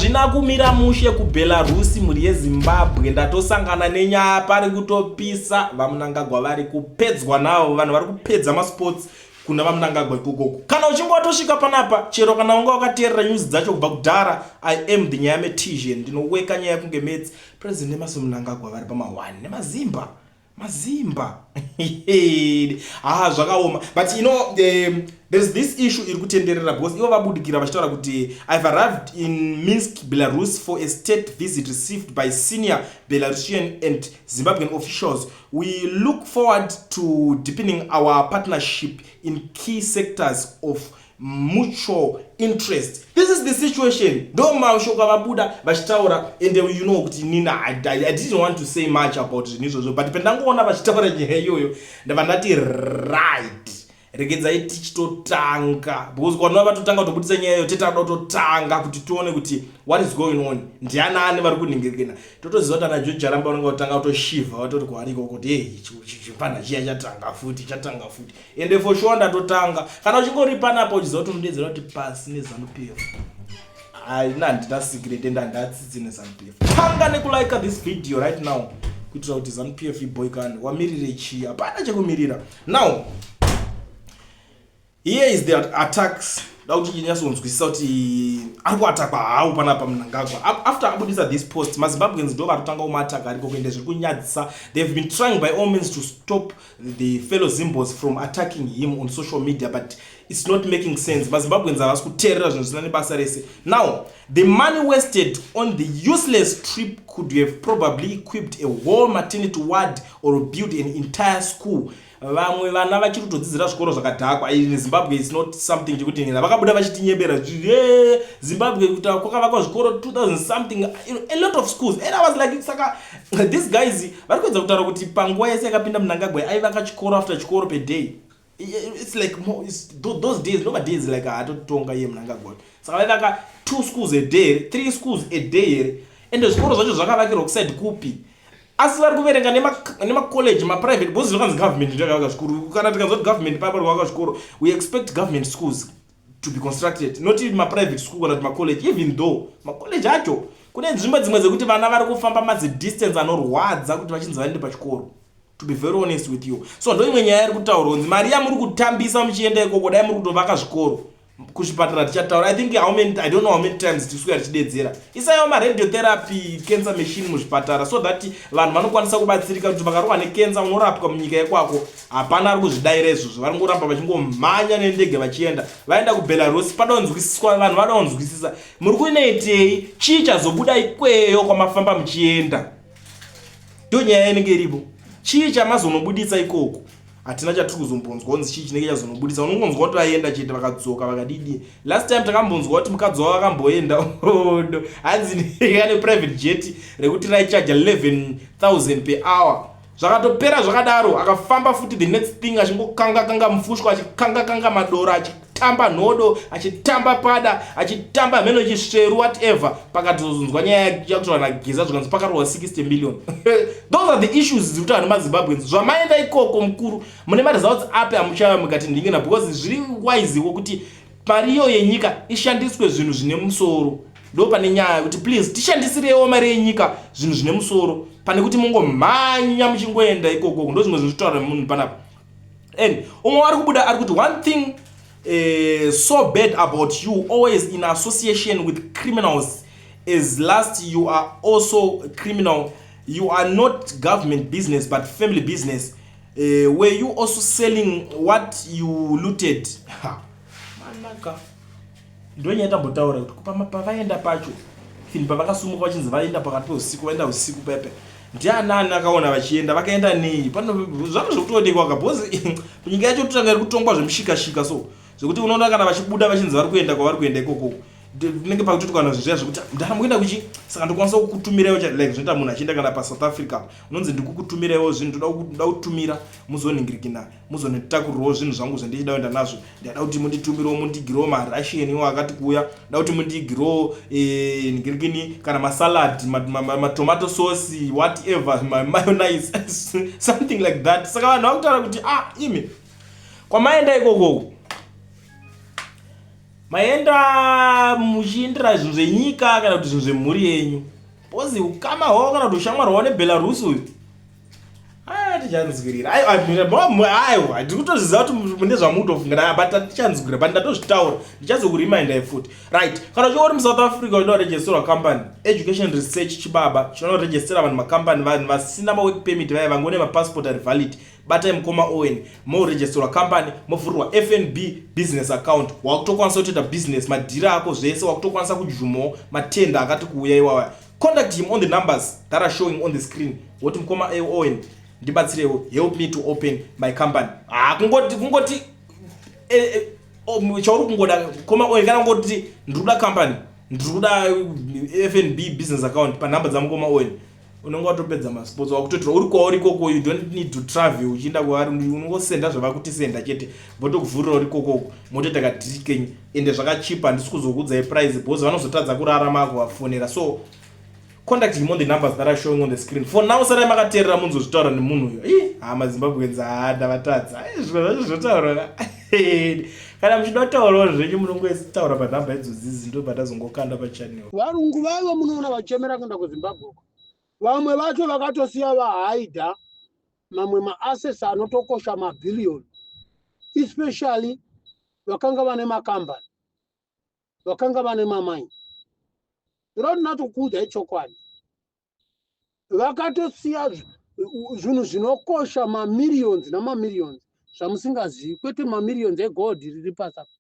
Hazvina kumira mushe kuBelarus mhuri yeZimbabwe. Ndatosangana nenyaya, pari kutopisa. VaMnangagwa vari kupedzwa navo, vanhu vari kupedza masports kuna VaMnangagwa ikokoko. Kana uchinge watosvika panapa, chero kana unga wakateerera news dzacho kubva kudhara, I am the nyaya metisian, ndinoweka nyaya kunge maths. President Emmerson Mnangagwa vari pama1 nemazimba mazimba. Ha, zvakaoma. But there's this issue iri kutenderera because ivo vabudikira vachitaura kuti, "I've arrived in Minsk, Belarus, for a state visit, received by senior Belarusian and Zimbabwean officials. We look forward to deepening our partnership in key sectors of mutual interest." This is the situation. Ndo mashoko avabuda vachitaura. And you know kuti nina I didn't want to say much about zvinhu izvozvo, but pandangoona vachitaura nyaya iyoyo, ndabva ndati, "Right, regedzai tichitotanga," because kwanova vatotanga kutobudisa nyaya iyo, tetada kutotanga kuti tione kuti what is going on, ndianani vari kunhingirikina. Totoziva kuti ana George Charamba vanonga kutanga kutoshivha, vatori kwavari ikoko kuti, "Ei, chipfana chiya chatanga futi, chatanga futi." Ende for sure ndatotanga. Kana uchingori panapa uchiziva kuti unodedzera kuti pasi neZANU PF, haina, handina secret, ende handatsitsi neZANU PF. Tanga nekulike this video right now kuitira kuti ZANU PF iboikane. Wamirire chii? Hapana chekumirira. Now here is the attacks. Da kuti chinyatsonzwisisa kuti ari kuatakwa hawo panapa Mnangagwa. After abudisa this post, maZimbabweans ndo vari kutanga kumaataka ariko kuende. Zviri kunyadzisa. They've been trying by all means to stop the fellow Zimbos from attacking him on social media, but it's not making sense. MaZimbabweans havasi kuteerera zvinhu zvisina nebasa rese. Now, "The money wasted on the useless trip could have probably equipped a whole maternity ward or build an entire school." Vamwe vana vachiri kutodzidzira zvikoro zvakadhakwa. Zimbabwe is not something chekuti nina vakabuda vachitinyebera, Zimbabwe kuti kwakavakwa zvikoro 2000 something, a lot of schools. And I was like, saka these guys vari kuedza kutaura kuti panguva yese yakapinda Mnangagwa aivaka chikoro after chikoro per day? It's like those days, no madays like atotonga iye Mnangagwa. Saka vaivaka two schools a day, three schools a day here? Ende zvikoro zvacho zvakavakirwa kuside kupi? Asi vari kuverenga nemacollege maprivate, because zvakanzi government ndakavaka zvikoro. Kana tikanzwa kuti government papa kuvaka zvikoro, we expect government schools to be constructed, not maprivate school kana kuti macollege. Even though macollege acho, kune nzvimbo dzimwe dzekuti vana vari kufamba madzidistance anorwadza kuti vachinzi vaende pachikoro, to be very honest with you. So ndo imwe nyaya iri kutaurwa kunzi mari yamuri kutambisa muchienda ikoko, dai muri kutovaka zvikoro. Kuzvipatara tichataura. I think how many, I don't know how many times tiswera tichidedzera, isaiwo maradiotherapy cancer machine muzvipatara so that vanhu vanokwanisa kubatsirika, kuti vakarwa necancer unorapwa munyika yekwako. Hapana ari kuzvidayira izvozvo. Vari ngoramba vachingomhanya nendege vachienda. Vaenda kuBelarus, padonzwisiswa, vanhu vada kunzwisisa muri kunoitei, chii chazobuda ikweyo kwamafamba muchienda. Ndo nyaya inenge iripo. Chii chamazonobudisa ikoko? Hatina chatiri kuzombonzwa kunzi chii chinenge chazonobudisa. Unongonzwa kuti vaenda chete, vakadzoka, vakadidi. Last time takambonzwa kuti mukadzi wavo akamboenda, hanzi ane private jet rekuti raichaja 11,000 per hour. Zvakatopera zvakadaro. Akafamba futi the next thing achingokanga kanga mufushwa, achikanga kanga madoro, achitamba nhodo, achitamba pada, achitamba mheno chisveru, whatever. Pakatozonzwa nyaya yakutaura naGeza, zvikanzi pakarohwa 60 million. Those are the issues dziri kutaura nemaZimbabweans. Zvamaenda ikoko, mukuru, mune maresults api amuchava mukati ndingena? Because zviri waiziwo kuti mari iyo yenyika ishandiswe zvinhu zvine musoro. Ndo pane nyaya yekuti please tishandisirewo mari yenyika zvinhu zvine musoro, pane kuti mungomhanya muchingoenda ikoko. Ndo zvimwe zvinhu munhu panapa. And umwe wari kubuda ari kuti, "One thing so bad about you, always in association with criminals. As last you are also a criminal. You are not government business but family business. Were you also selling what you looted?" Manaka, ndonyaya tambotaura kuti pavaenda pacho fini, pavakasumuka vachinzi vaenda pakati peusiku, vaenda usiku pepe, ndianani akaona vachienda? Vakaenda nei? Zvano zvekutoonekwa ka, because nyika yacho totanga iri kutongwa zvemushikashika. So zvekuti unoona kana vachibuda vachinzi vari kuenda kwavari kuenda ikoko, tinenge pakutoti kana zviya zvekuti ndaramo kuenda kuchi, saka ndokwanisa kukutumiraiwo, like zvinoita munhu achienda kana paSouth Africa, unonzi ndikukutumiraiwo zvinhu, ndoda kutumira muzonhingirikina, muzonitakurirawo zvinhu zvangu zvandichida kuenda nazvo. Ndada kuti munditumirewo, mundigirewo maRussian iwo akati kuuya, nda kuti mundigirewo nhingirikini, kana masalad, matomato sauce, whatever, mayonnaise, something like that. Saka vanhu vakutaura kuti, ah, imi kwamaenda ikokoko. Maenda muchiindira zvinhu zvenyika kana kuti zvinhu zvemhuri yenyu because ukama hwavo kana kuti ushamwari hwavo nebelarus uyu ah, tichanzwirira aiwa ndiri kutozviziva kuti mune zvamukutofunga but tichanzwirira but ndatozvitaura ndichazokurimindai futi. Right, kana uchinge uri muSouth Africa uchida kuregisterwa company, Education Research chibaba chinoregistera vanhu macompany, vanhu vasina mawork permit vaya vangone mapassport ari valid, batai mukoma Owen moregisterwa company, movhurirwa FNB business account, wakutokwanisa kutoita business madhiri ako zvese, wakutokwanisa kujumawo matenda akati kuuya iwawa. Contact him on the numbers that are showing on the screen, woti mukoma Owen ndibatsirewo, help me to open my company. Ah, kungoti kungoti eh, eh, oh, chauri kungoda mukoma Owen kana kungoti ndiri kuda company, ndiri kuda FNB business account panhamba dzamukoma Owen, unenge watopedza masports, wakutotirwa uri kwauri ikoko. You don't need to travel uchienda kwavari, unongosenda zvavakuti senda chete, votokuvhurira uri ikokoko, motoita kadhiri kenyu. Ende zvakachipa, handisi kuzokuudzai price because vanozotadza kurarama kuvafonera. So contact him on the numbers that are showing on the screen for now. Sarai makateerera munzozvitaura nemunhu uyo. Ii, ha, maZimbabweans, ha, ndavatadza. Zviro zvacho zvotaurwa. Kana muchida kutaurawo zvenyu munongotaura panhamba idzodzizi, ndo patazongokanda pachannel. Varungu vaivo munoona vachemera kuenda kuZimbabwe uko, vamwe vacho vakatosiya vahaidha mamwe maassets anotokosha mabhiliyoni, especially vakanga vane makambani, vakanga vane mamine. Ndinoda ndinatokuudzai chokwadi, vakatosiya zvinhu zvinokosha mamillions namamillions zvamusingazivi, kwete mamillions egold riri pasi apa.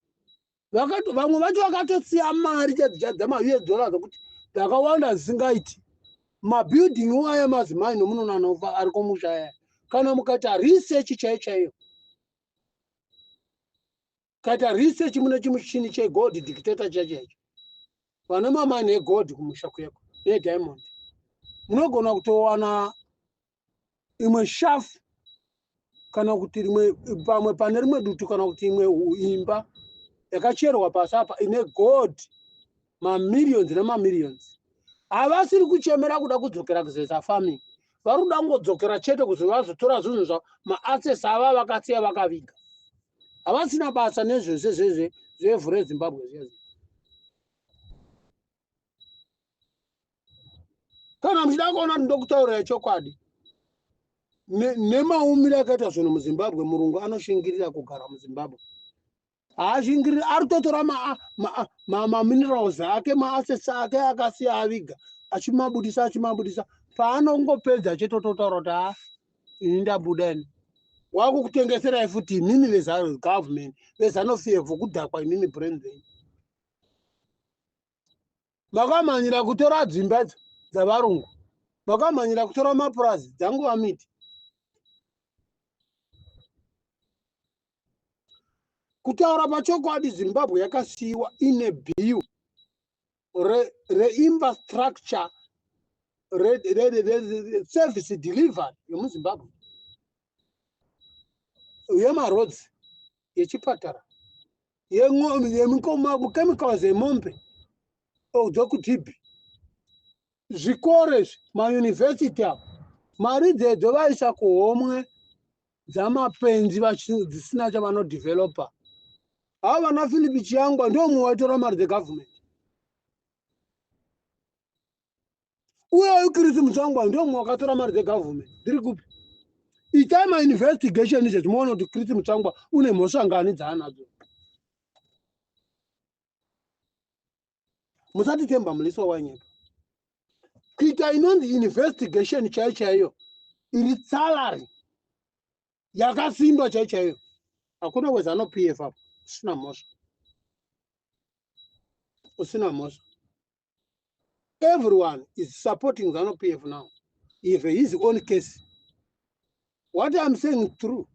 Vamwe vacho vakatosiya mari chadzo dzamaUS dollar dzokuti dzakawanda dzisingaiti. Mabuilding iwaya, mazimai nomunoona anofa ari kumusha aya, kana mukaita research chaiyo chaiyo, kaita research mune chimuchini chegold detector chacho icho, vane mamine egold kumusha kuyeko nediamond, munogona kutowana imwe shaft kana kuti rimwe pamwe pane rimwe dutu kana kuti imwe imba yakacherwa pasi apa ine gold mamillions nemamillions. Havasiri kuchemera kuda kudzokera kuzoisa farming, vari kuda kungodzokera chete kuzi vazotora zvinhu zva maassets ava vakasiya vakaviga. Havasina basa nezvese zvezve zvevhu reZimbabwe zviya zviya. Kana muchida kuona kuti ndokutaurirai chokwadi, nemaumiro akaita zvinhu muZimbabwe, murungu anoshingirira kugara muZimbabwe, haashingiriri, ari kutotora maminerals ake, maassets ake akasiya aviga, achimabudisa, achimabudisa. Paanongopedza chete ototaura kuti, "Ha, ini ndabuda ini." Wakukutengeserai futi imimi vegovernment veZANU PF, kudhakwa imimi, brain dzenyu. Makamhanyira kutora dzimba idzo dzavarungu, makamhanyira kutora mapurazi, dzanguva miti. Kutaura pachokwadi, Zimbabwe yakasiyiwa ine bill reinfrastructure, service delivery yemuZimbabwe, yemaroads, yechipatara, yechemicals, emombe dzokudhibhi, zvikoro izvi, mayunivhesiti apo. Mari dzedzo vaisa kuhomwe dzamapenzi dzisina chavanodhivhelopa. Ava vana Philip Chiyangwa ndo mumwe waitora mari dzegovernment. Uye Chris Mutsvangwa ndo mumwe wakatora mari dzegovernment, dziri kupi? Itai mainvestigation izvezvi muone kuti Chris Mutsvangwa une mhosva ngani dzaanadzo. Musati Temba Mliswa wanyepa. Kuita inonzi investigation chaiyo chaiyo iri salary yakasimba chaiyo chaiyo, hakuna weZANU PF apo usina mhosva, usina mhosva. Everyone is supporting ZANU PF now if his own case. What I'm saying true.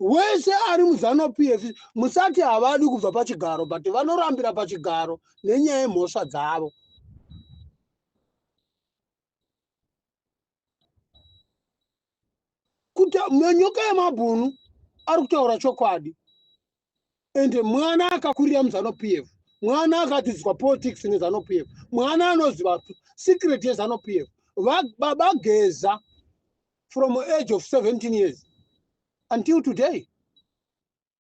Wese ari muZANU PF, musati havadi kubva pachigaro, but vanorambira pachigaro nenyaya yemhosva dzavo. Kuti Nyoka yemabhunu ari kutaura chokwadi, ende mwana akakurira muZANU PF, mwana akadzidziswa politics neZANU PF, mwana anoziva secret yeZANU PF. Baba Geza from age of 17 years until today.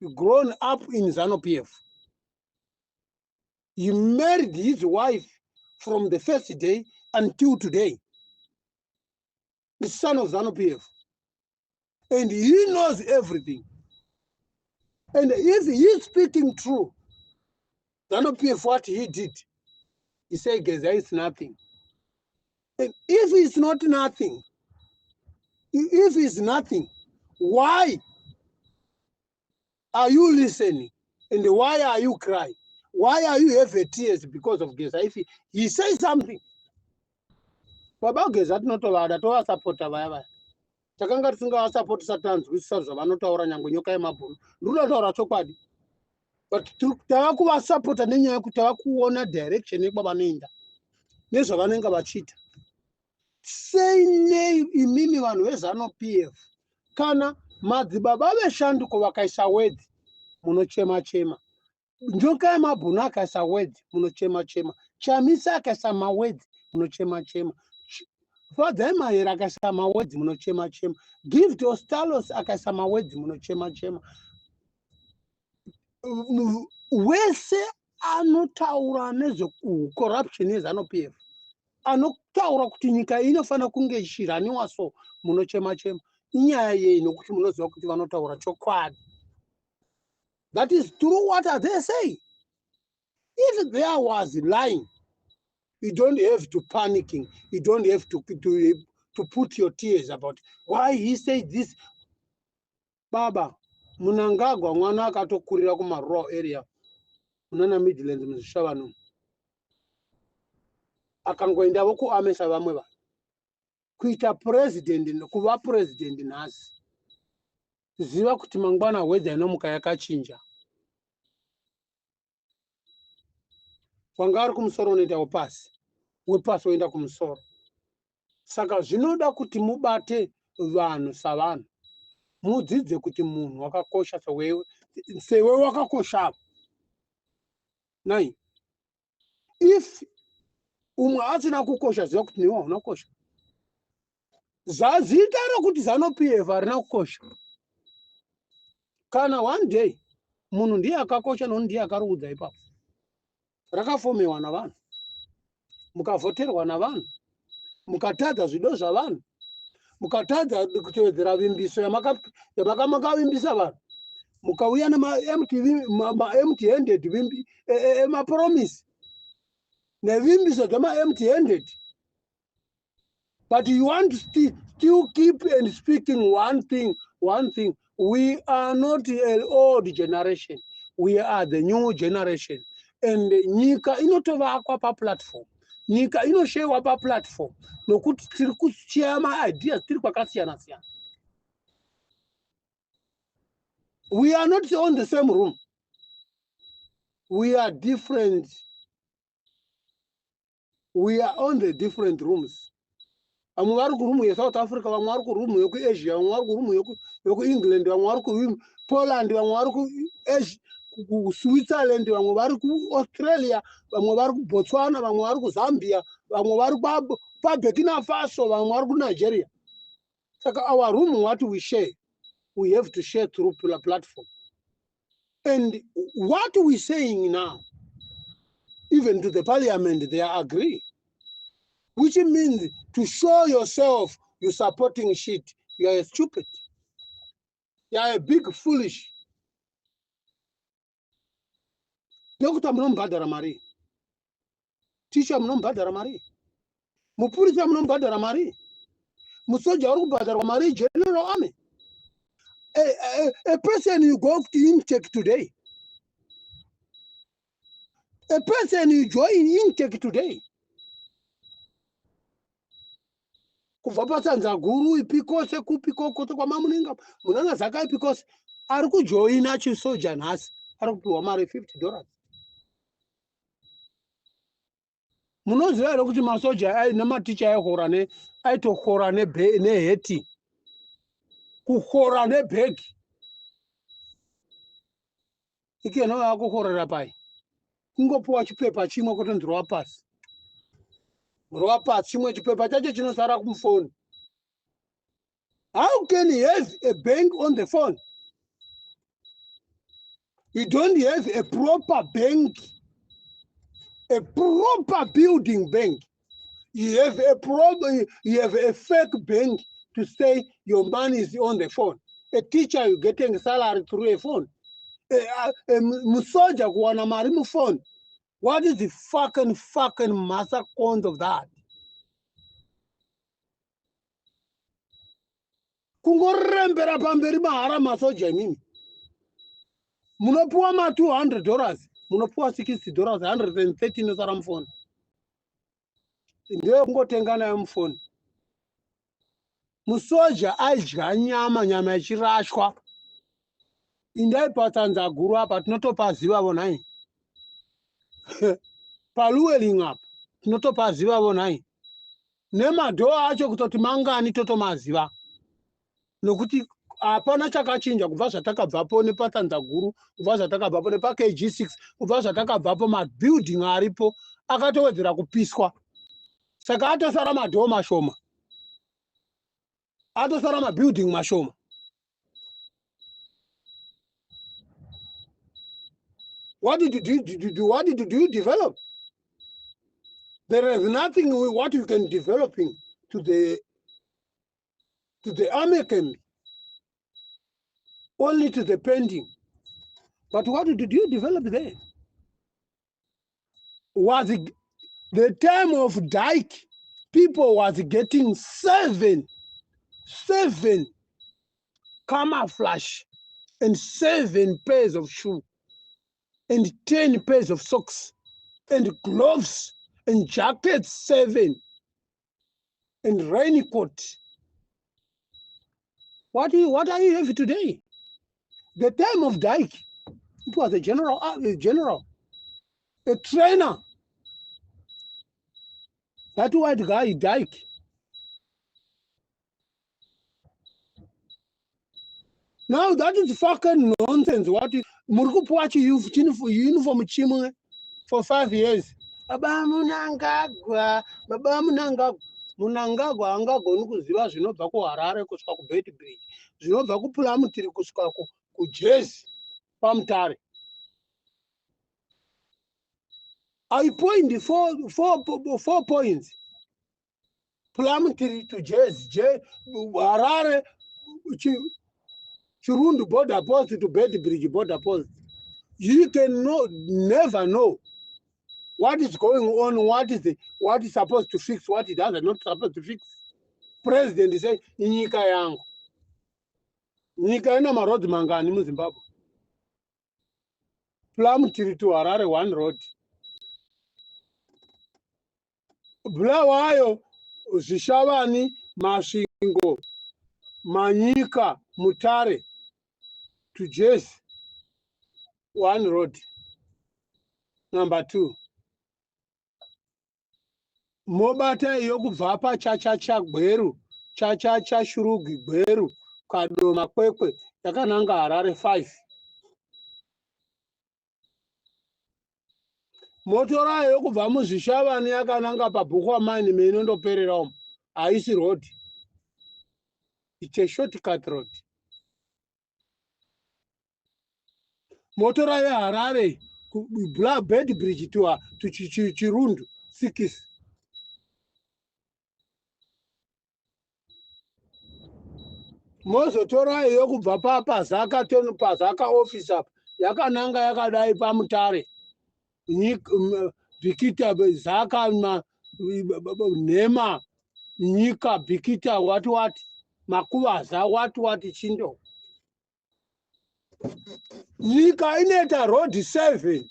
Grown up in ZANU PF. He married his wife from the first day until today. The son of ZANU PF. And he knows everything. And if he's speaking true, ZANU PF, what he did, he said Geza is nothing. And if it's not nothing, if it's nothing, why are you listening? And why are you crying? Why are you have tears because of Geza? If he says something, Baba Geza tinotovada, tovasapota vaya vaya. Takanga tisingavasapoti satanzwisisa zvavanotaura, nyange nyoka yemabhunu. Ndiri kuda chokwadi. But tava kuvasapota nenyaya yekuti tava kuona direction yekwavanoenda nezvavanenge vachiita. Sei nei imimi vanhu veZANU PF, kana madzibaba veshanduko vakaisa wedhi, munochema chema? Nyoka yemabhunu akaisa wedhi, munochema chema. Chamisa akaisa mawedhi, munochema chema. Fadzai Mahere akaisa mawedhi, munochema chema. Gift Ostalos akaisa mawedhi, munochema chema. Wese anotaura nezvecorruption yeZANU PF, anotaura kuti nyika inofanira kunge ichiraniwa so, munochema chema. Inyaya yei? Nokuti munoziva kuti vanotaura chokwadi. That is true. What are they saying? If there was lying, you don't have to panicking, you don't have to put your tears about why he said this. Baba Mnangagwa mwana akatokurira kumarural area munana Midlands, muZvishavane. Akangoendavo kuamesa vamwe vanhu kuita president, kuva president nhasi. Ziva kuti mangwana wedza inomuka yakachinja. Wanga ari kumusoro unoita wepasi, wepasi woenda kumusoro. Saka zvinoda kuti mubate vanhu savanhu, mudzidze kuti munhu wakakosha sewewe, sewe wakakoshawo. Nai if umwe asina kukosha, ziva kuti newe hauna kukosha. Zazita rokuti ZANU PF harina kukosha. Kana one day munhu ndiye akakosha, nokuti ndiye akaruudza ipapo. Rakafomewa navanhu, mukavhoterwa navanhu, mukatadza zvido zvavanhu, mukatadza kutevedzera vimbiso yamakavimbisa vanhu, mukauya nemaempty handed emapromise nevimbiso dzemaempty handed. But you want to still keep and speaking one thing, one thing. We are not an old generation, we are the new generation. And nyika inotovakwa paplatform, nyika inoshewa paplatform, nokuti tiri kushare maideas tiri kwakasiyana siyana. We are not on the same room, we are different, we are on the different rooms. Vamwe vari kurumu yeSouth Africa, vamwe vari kurumu yekuAsia, vamwe vari kurumu yekuEngland, vamwe vari kuPoland, vamwe vari kuSwitzerland, vamwe vari kuAustralia, vamwe vari kuBotswana, vamwe vari kuZambia, vamwe vari paBurkina Faso, vamwe vari kuNigeria. Saka our room, what we share, we have to share through platform. And what we saying now, even to the parliament, they agree, which means to show yourself you supporting shit, you are stupid, you are a big foolish. Doctor munomubhadhara mari, ticha munomubhadhara mari, mupurisa munomubhadhara mari, musoja uri kubhadharwa mari, general army. A person you go to intake today, a person you join intake today, kubva patsanza guru ipi kose, kupi kokose kwamamunenga munana zaka ipi kose, ari kujoina chisoja nhasi ari kupiwa mari $50. Munoziva here kuti masoja nematicha aihora aitohora neheti, kuhora nebhegi ikeno vakuhorera pai? Kungopiwa chipepa chimwe kutonzi rova pasi, rova pasi. Chimwe chipepa chacho chinosara kumufoni. How can you have a bank on the phone? You don't have a proper bank, a proper building bank. You have a problem, you have a fake bank to say your money is on the phone. A teacher, you getting salary through a phone. Musoja kuwana mari mufone. What is the fucking massacre of that? Kungorembera pamberi mahara masoja imimi. Munopuwa ma $200, munopuwa $60, 130 inosara mufoni. Ndiyo kungotenga nayo mufoni. Musoja aidya nyama, nyama ichirashwa. Indai patsanza guru apa tinotopazivavo nhai. Paluweling apa tinotopazivavo nhai. Nemadhoo acho kutoti mangani totomaziva. Nokuti hapana chakachinja kubva zvatakabvapo nepatsanza guru, kubva zvatakabvapo nepaKG6, kubva zvatakabvapo mabuilding aripo akatowedzera kupiswa. Saka atosara madhoo mashoma. Atosara mabuilding mashoma. What did you do? What did you develop? There is nothing what you can developing to the army camp, only to the painting. But what did you develop there? Was it the time of Dyke, people was getting seven camouflage and 7 pairs of shoe and 10 pairs of socks and gloves and jackets 7 and raincoat. What are you have today? The time of Dyke, it was a general, a trainer. That white guy, Dyke. Now that is fucking nonsense. What is muri kupuwa uniform chimwe for 5 years? Baba Mnangagwa, Baba Mnangagwa, Mnangagwa angagoni kuziva zvinobva kuHarare kusvika kuBeitbridge, zvinobva kuPlumtree kusvika kuJezi paMutare. I point four points. Plumtree to Jezi, Harare, Chirundu border post to Beitbridge border post. You can never know what is going on, what is supposed to fix, what it does not supposed to fix. President say, inyika yangu. Nyika ina maroad mangani muZimbabwe? Plumtree to Harare, one road. Bulawayo, Zvishavani, Masvingo, Manyika, Mutare to Jezi, one road. Number 2. Mobata iyo kubva pachachacha Gweru, chachacha Shurugi Gweru, Kadoma Kwekwe, yakananga Harare 5. Motora iyo kubva muZvishavani yakananga paBhukwa mine meinondoperera umu. Haisi road. It's a shortcut road. Motora yeHarare, Beitbridge to Chirundu, 6. Mozotora iyo kubva paZaka Pazaka office apa yakananga yakadai paMutare. Bikita Zaka Nhema Nyika Bikita what Makuvaza what Chindo. Nyika inoita road 7.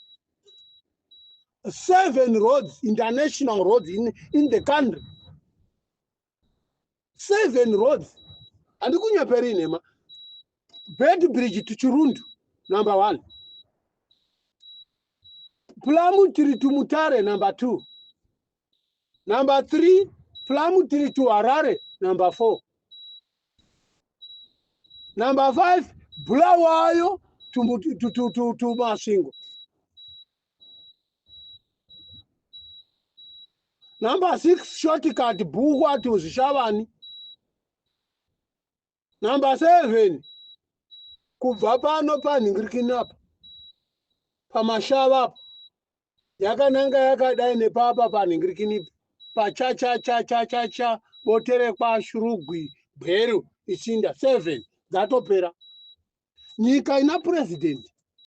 7 roads, international roads in the country. 7 roads. Handikunyeperi nhema. Beitbridge to Chirundu, number 1. Plumtree to Mutare, number 2. Number 3, Plumtree to Harare, number 4. Number 5, Bulawayo to Masvingo. Number 6, shortcut Bugwa to Zvishavani. Number 7, kubva pano panhingirikini apa Pamashava apo yakananga yakadai nepapa panhingirikinipi pachachachachachacha Boterekwa, Shurugwi, Gweru, ichinda 7 dzatopera. Nyika ina purezidendi.